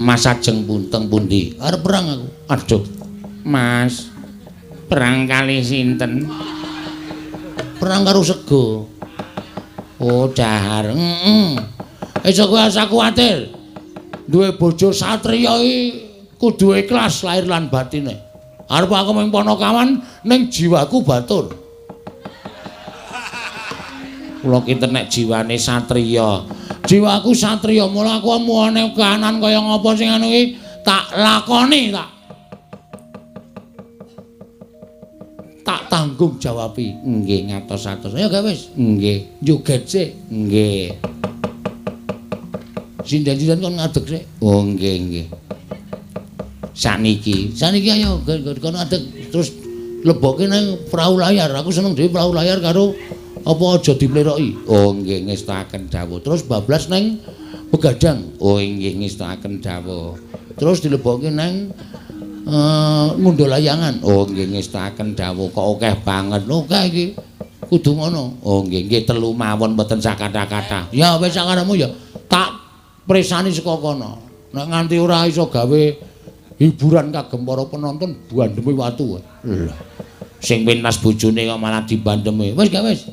Mas ajeng punteng pundi? Arep perang aku. Aduh. Mas. Perang kali sinten? Perang karo sego. Oh, dahar. Heeh. Aja kowe asa kuwatir. Duwe bojo satriya iki kudu ikhlas lahir lan batine. Arep aku mung panakawan ning jiwaku batur. Kula kinten nek jiwane satriya. Jiwaku satriya, mula aku muane kahanan kaya ngapa sing anu iki tak lakoni, tak tanggung jawabi. Nggih, ngatos-atos. Ayo gawe wis. Nggih, joget sik. Nggih. Sinden-sinden kon ngadeg sik. Oh, nggih, nggih. Saniki, saniki ayo kon ngadeg terus lebokke nang perahu layar. Aku seneng dhewe perahu layar karo apa aja dipleroki. Oh, nggih, ngestakaken dawuh. Terus bablas nang begadang. Oh, nggih, ngestakaken dawuh. Terus dilebokke nang ngundha layangan. Oh, nggih, ngestakaken dawuh. Kok akeh banget. Akeh iki. Kudu ngono. Oh, nggih, nggih telu mawon mboten sakathah-kathah. Ya wis sakarepmu ya. Tak presani saka kono. Nek nganti ora iso gawe hiburan kagem para penonton bandheme watu. Lah. Sing pentas bojone kok malah dibandheme. Wis gak wis.